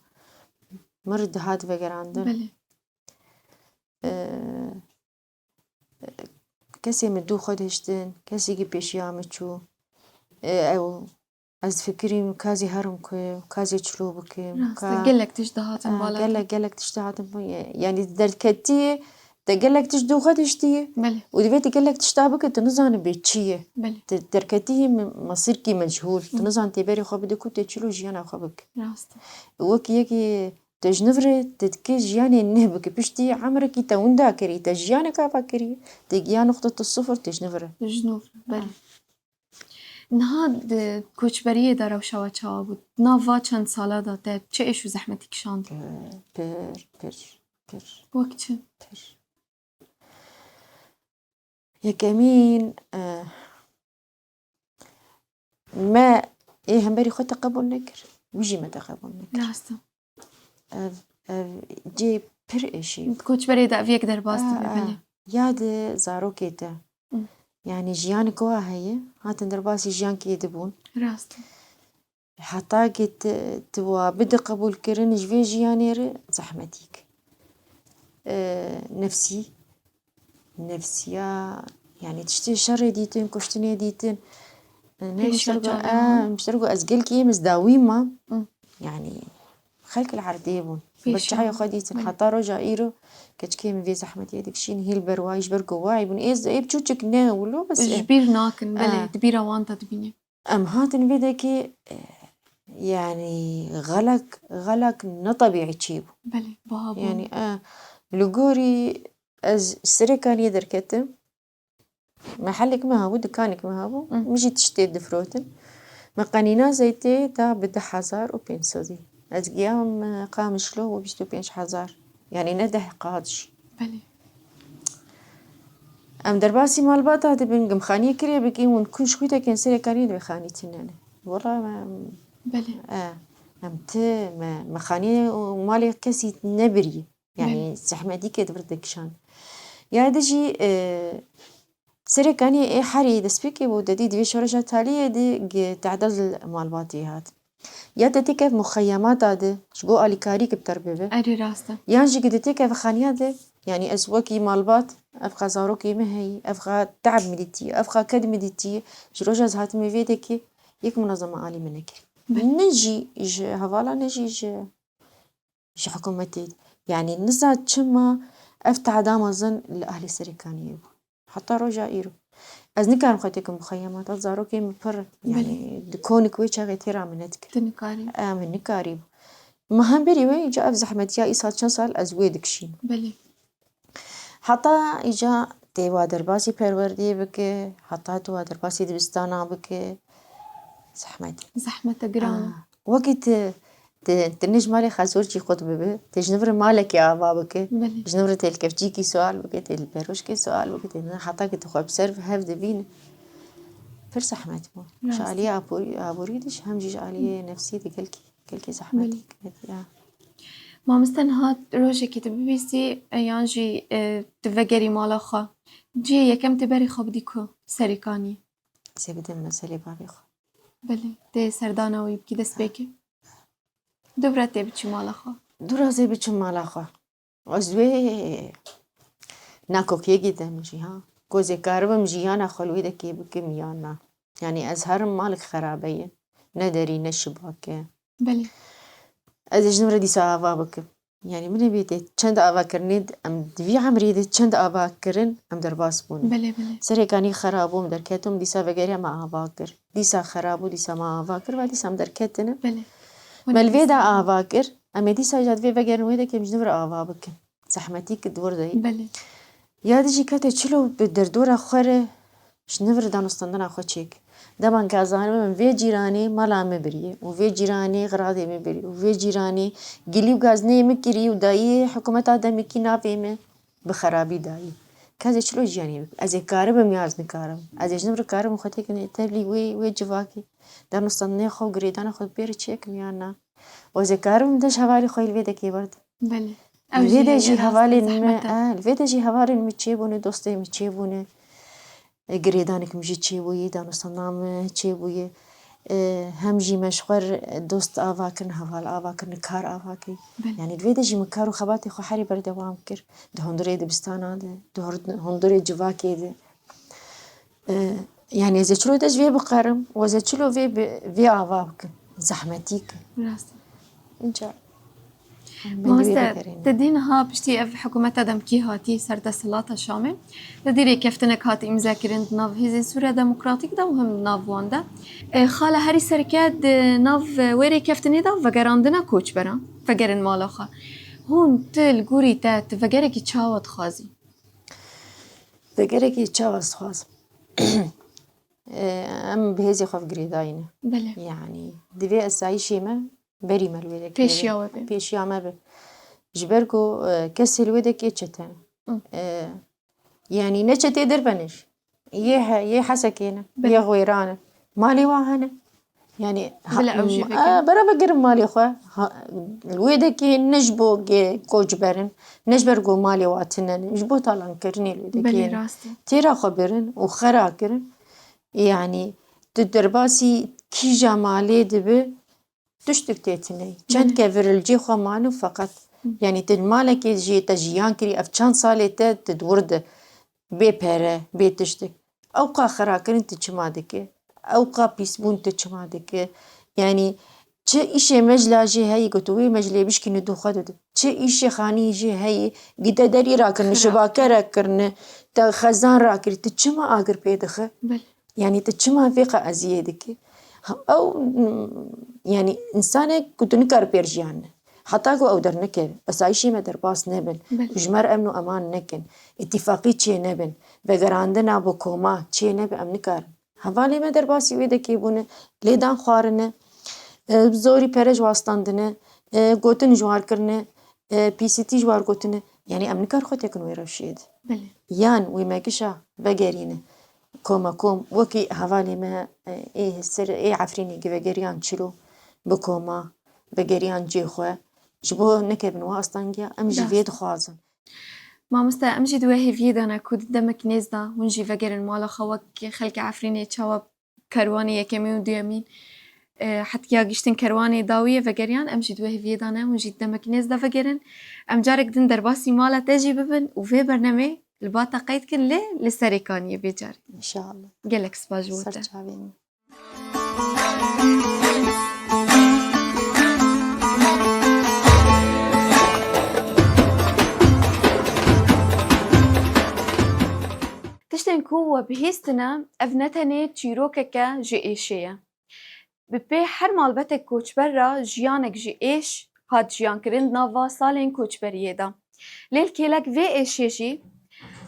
mir dihat vegerandin. Belê. E, kesê min dû xwe dihiştin, kesî ki pêşiya min çû. E, ew, ez fikirîm, ka zî herim ku, ka zî çilo bikim, Rast e, ka, gelek tişt dihatin e, bala te. gelek, gelek tişt dihatin bo ye. Yanî derketiyê, te gelek tişt dû xwe dihiştiye. Belê. Û divê tu gelek tişta bike, tu nizanî bê çi ye. Belê. Tu derketiyê me-, mesîrkî mechûl. Tu Hı. nizanî tê berê xwe bide ku tê çilo jiyana xwe bike. Rast e. Wek yekî Te ji nû re te dike jiyanê neh bike. Piştî emrekî te winda kirî, te jiyanek ava kirî, te giya nuqteta sifir, te ji nû re. Ji nû re, belê. Ha. Niha di koçberiyê de rewşa we çawa bû? Nav va çend sala de te çi êş û zehmetî kişand? Pir, pir, pir, pir. Wek çi? Pir. Yekemîn, e, me ê hemberî xwe te qebûl nekir, wî jî me te qebûl nekir. Rast e. Ev, ev cê pir êşî. Koçberê de ev yek derbas dibe, Ah, belê. Ya di zarokê te. Hmm. Yani jiyanik wa heye, hatin derbasî jiyankê dibûn. Rast e. Heta ki tu, tu wa bide qebûlkirin ji vê jiyanê re zehmetîk. E, nefsî, nefsiya, yani tiştê şerê dîtin, kuştinê dîtin. E, ne Pêşiya mişter got, çavan. e, mişter got, ez gelkî yêm, ez dawî mam. Hı. Yani xelk li erdê bûn. Pêşiya Bi çayê wan. xwe dîtin. Belê. Heta roja îro keçikê min vê zehmetiyê dikişîn, hîl ber wayî ji ber ku wayî bûn. Ê, ê biçûçik ne wilo bes ê. Ji bîr nakin, belê, Ah. di bîra wan de dibîne. Em hatin vê dekê, e, yani xelek, xelek ne tebîî çêbû. Belê, baha bû. Yani, e, li gorî ez Serêkaniyê derketim. Mehelek me hebû, dikanek me hebû. Hı. Min jî tiştê difirotin. Me qenîna zeytê da bi du hezar û pênc sedî. Ez giyam, e, Qamişlo û bîst û pênc hezar. Yani ne deh qat jî. Belê. Em derbasî malbata dibin, gimxaniyê kirê bikî, hûn kunş xwîtekên Serêkaniyê divê xanî tune ne. Wela me, Belê. e, em ti, me, me xaniyê û malê kesî nebirî. Yani Belê. Zehmetîkê di vir dikişan. Ya di jî, e, Serêkaniyê ê herî destpêkê bû, dedî divê şoreşa taliyê di gi tehdaz malbatî hat. Ya te têkev muxeyemata di, ji bo alîkarî ki bi ter bibe. Erê rast e. Yan jî ki di têkev xaniya di, yani ez wekî malbat, ev qa zarokê min heyî, ev qa te'b min dîtî, ev qa ked min dîtî, ji roja ez hatime vê dekê, yek munazema alî min nekir. Belê. Ne jî ji hevala, ne jî ji, ji hikûmetê. Yani niza çima ev tehda mezin li ahlê Serêkaniyê bû. Heta roja îro. Ez nikarim xwe têkim muxeyemata zarokê min pir, Belê. Yani di konik wê çaxê têra min nedikir. Tu nikarî. Em nikarî bû. Ma hemberî wê, îca ev zehmetiya îsal çend sal ez wê dikişînim. Belê. Heta îca tê wa derbasî perwerdiyê bike, heta tu wa derbasî dibistana bike. Zehmet. Zehmet e, giran e. Ah, wekî tu, tu, tu ne ji malê xezorcî xwe dibibe, tê ji nivir malekê ava bike, Belê. Ji nivir tê li kevçîkî sual bike, tê li peroşkê sual bike, tê ne heta ki tu xwe bi ser hev dibîne. Pir zehmet bû. Ji Rast. Aliyê aborî, aborî de jî hem jî ji aliyê nefsî de gelkî, gelkî zehmetî Belê. ya. Mamoste, niha rojekê tu bibîstî, e, yan jî, e, tu vegerî mala xwe, cihê yekem tê berê xwe bidî ku? Serêkaniyê. Sê bidin meselê bavê xwe. Belê, tê serdana wî bikî destpêkê. Dubra tê biçî mala xwe. Dûra zê biçim mala xwe. Ez wê nakokiyekî de min jî ha. Ku ez ê karibim jiyana xwe li wê dekê bikim yan na. Yani ez herim malik xerabe ye. Ne derî ne şibak e. Belê. Ez ê ji nû re dîsa ava bikim. Yani min ê bê tê çend avakirinê em di vî emrê de çend ava kirin em derbas bûne. Belê, belê. Serêkanî xerabû em derketim dîsa vegerî me ava kir. Dîsa xerabû dîsa me ava kir ve dîsa em derketine. Belê. Me li vê de ava kir. Em ê dîsa îca divê vegerin wê de ke em ji nû re ava bikin. Zehmetî ki di wir de ye. Belê. Ya di jî kete çilo bi derdora xwe re ji nû re danûstandina xwe çêk. Dema ka zanibim vê cîranê mala min biriye û vê cîranê xiradê min biriye û vê cîranê gilî û gazineyê min kirî û dayî hikûmeta demikî navê min bi xerabî dayî. Ka ez ê çilo jiyanê bikim? Ez ê karibim ya ez nikarim? Ez ê ji nû re karibim xwe têkim tevlî wê, wê civakê. Danûstandinê xwe û girêdana xwe bi pê re çêkim yan na? Û ez ê karibim de ji hevalê xwe yê li vê dekê werdim? Belê. Li vê de jî rast e, hevalên me, zehmet e. e, li vê de jî hevalên min çêbûne, dostê min çêbûne, e, girêdanek min jî çêbûye, danûstandina min çêbûye. E, hem jî me ji xwe re dost ava kirin, heval ava kirin, kar ava kirin. Belê. Yani li vê de jî min kar û xebatê xwe herî berdewam kir. Di hundirê dibistana de, di hor-, hundirê civakê de. E, yani ez ê çilo de ji vê biqerim û ez ê çilo vê bi, vê ava bikim. Zehmetî ke. Rast. Înca. Mamoste, te dî niha piştî ev hikûmeta demkî hatî ser desthilata Şamê, li dî rêkeftinek hat îmzekirin di nav Hêzên Sûriya Demokratîk de û him di nav wan de. E, xala herî sereke di nav wê rêkeftinê de vegerandina koçberan, vegerin mala xwe. Hûn tu li gorî te, tu vegerekî çawa dixwazî? Vegerekî çawa dixwazim? E, em bi hêzê xwe girêdayî ne. Belê. Yani, divê esayîşê me berî me li wê dekê Pêşiya be. We be. Pêşiya me be. Ji ber ku, e, kesê li wê dekê çete ne. Hı. E, yani ne çetê derve ne jî. Yê he-, yê Hesekê ne. Belê. Yê Xwêran e. Malê wan hene. Yani ha- Bila ew jî veke. E, bera vegerin malê xwe. Ha, li wê dekê ne ji bo ge- koçber in, ne ji ber ku malê wa tune ne, ji bo talankirinê li wê dekê Belê ne. Rast e. Têra xwe birin û xera kirin. Yani tu derbasî kîja malê dibi, tiştik tê tune. Çend Belê. Kevir li cê xwe man û feqet. Hı. Yani tu li malekê jî te jiyan kirî, ev çend salê te tu di wir de bê pere, bê tiştik. Ew qa xera kirin tu çima dike? Ew qa pîsbûn tu çima dike? Yani çi îşê mecla jê heyî ku tu wê meclê bişkînî du xwe dide. Çi îşê xanî jê heyî, gide derî rakirine, Xira. Şibake rakirine, te xezan rakirî, tu çima agir pê dixe? Belê. Yani tu çima vê qe eziyê dike? Ha, ew, m, yani insanek ku tu nikar pêr jiyan ne. Heta ku ew dernekeve, asayîşê me derbas nebin, Belê. Ji me re emn û eman nekin, îtîfaqî çê nebin, vegerandina bi koma çê nebe, em nikarin. Hevalê me derbasî wê dekê bûne, lêdan xwarine, e, bi zorî pere ji wan standine, e, gotin ji wan kirine, e, P C T ji wan gotine. Yani em nikar xwe têkin wê rewşiyê de. Belê. Yan wê mekişa vegerîne. Koma kom, wekî hevalê me, e, ê ser, ê Efrînê gi vegeriyan çilo, bi koma, vegeriyan cê xwe. Ji bo nekevin wa astangiya, em jî vê Rast. Dixwazin. Mamoste, em jî di wê hêviyê de ne ku di demek nêz de hûn jî vegerin mala xwe wek xelkê Efrînê çawa kerwanê yekemîn û duyemîn, e, hetiya giştin kerwanê dawiyê vegeriyan, em jî di wê hêviyê de ne, hûn jî di demek nêz de vegerin. Em carek din derbasî mala te jî bibin û vê bernemê li ba te qeyd kin lê li Serêkaniyê vê carê. Înşallah. Gelek spas ji bo te. Ser çavên min. Tiştên ku we bihîstine, ev ne tenê çîrokeke ji êşê ye. Bi pê her malbetek koçber re jiyanek ji êş hat jiyankirin di nava salên koçberiyê de. Lê li kêlek vê êşê jî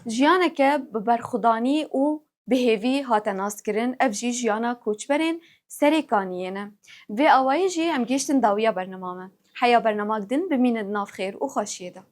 jiyaneke bi berxwedanî û bi hêvî hate naskirin, ev jî jiyana koçberên Serêkaniyê ne. Vê awayî jî em gihîştin dawiya bernama me. Heya bernamak din bimînin di nav xêr û xweşiyê de.